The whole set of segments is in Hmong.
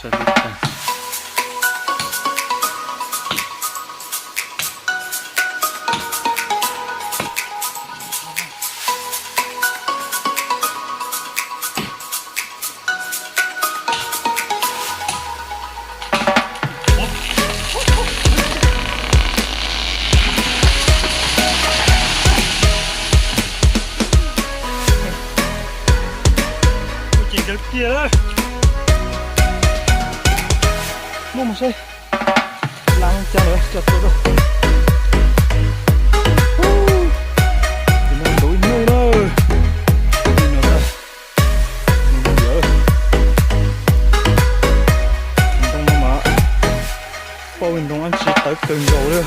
Sawv tag. Ces ntawd tiag lawm. Muab mus saib. Lav cas lawm, cov tuaj. Tus no ntuv ib hnub na. Tus no na, ntoo no mas, pauj nroo dab tsi tawv kawg nkaus li.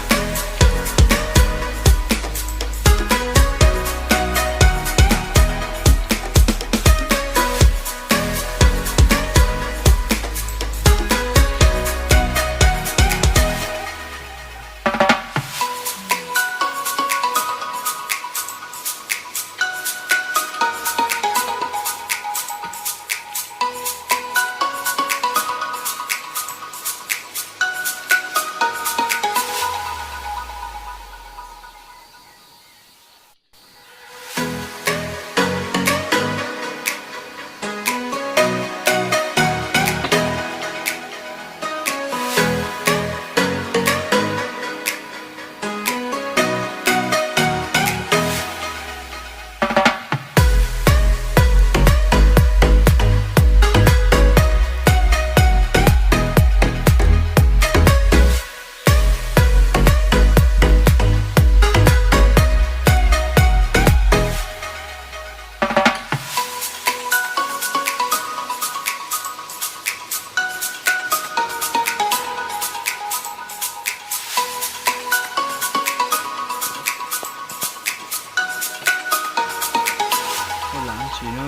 Lam tsis no.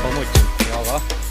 Muaj ceem os.